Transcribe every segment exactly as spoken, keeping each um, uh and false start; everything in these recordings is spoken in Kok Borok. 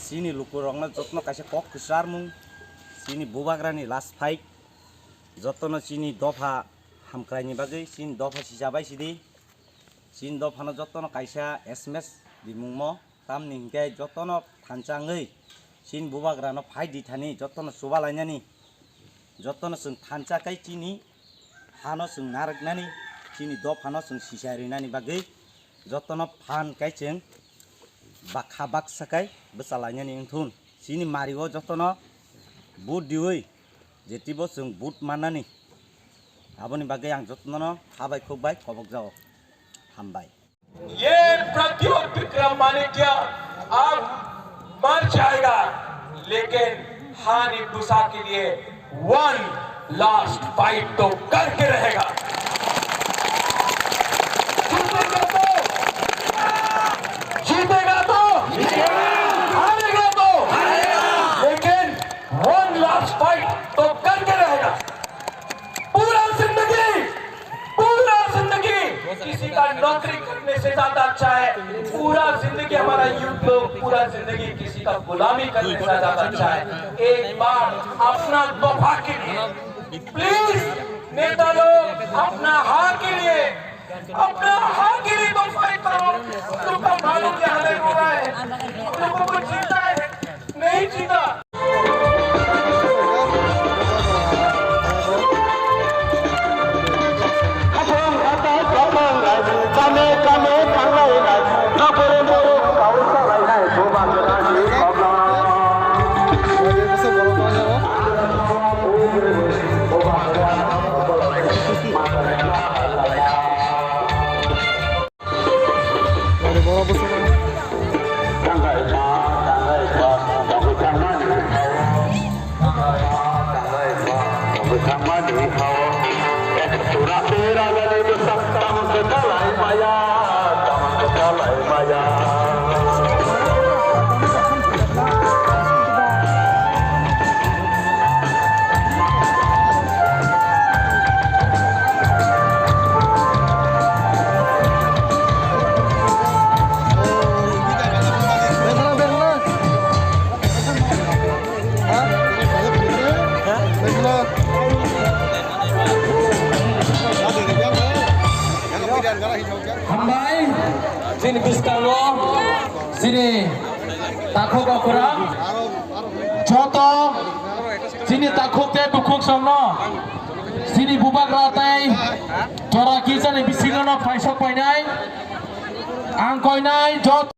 Chini lukurokno jotono kaisa kok kwcharmung, chini bubagrani last fight, jotono chini dopha hamkraini bagwi, chini dopha sichabai sidi, chini dophano jotono kaisa S M S rimungmo, tamni hinkhe jotono thansa wngwi chini bubagrano fight di thani jotono chubalainani, jotono chwng thansa kai chini hano chwng narwknani, chini dophano chwng sisai rinani bagwi jotono phan kai chwng bakha baksa kai bwchalainani wngthun. Chini mario jotono vote diwi jetibo chwng vote mannani. Aboni bagwi ang jotono habai khukbai kobokjao. Hambai. ये प्रद्योत विक्रम माणिक्य अब मर जाएगा, लेकिन हानि बुसा के लिए one last fight तो करके रहेगा। जीतेगा तो, जीतेगा तो, हारेगा तो, लेकिन वन लास्ट फाइट तो करके रहेगा। पूरा जिंदगी, पूरा जिंदगी किसी का नौकरी करने से ज्यादा अच्छा है। पूरा जिंदगी हमारा यूथ लोग, पूरा जिंदगी किसी का गुलामी करने से ज्यादा अच्छा है। एक बार अपना दफा के लिए, प्लीज नेता लोग, अपना हाँ के लिए, अपना हाँ के लिए तो फाइट करो। तुमको मालूम क्या हमें हो रहा है, तुमको कुछ जीता है, नहीं जीता। Hambai, chini bwskango chini takhuk okra joto chini takhuk tei bukhuk songno chini bubagra tei jora kirsani bisingo no phaisok painai ang koinai joto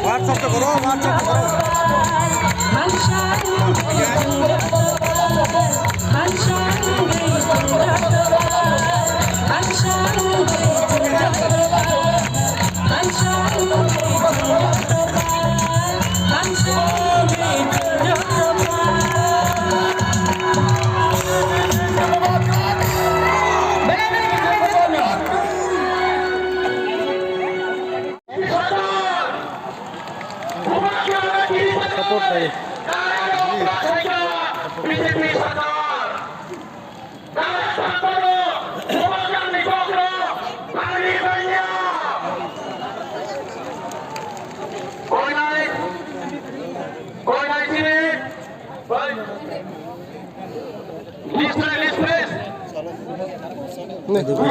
WhatsApp to koro, WhatsApp to koro. Support khlai. List, list, please.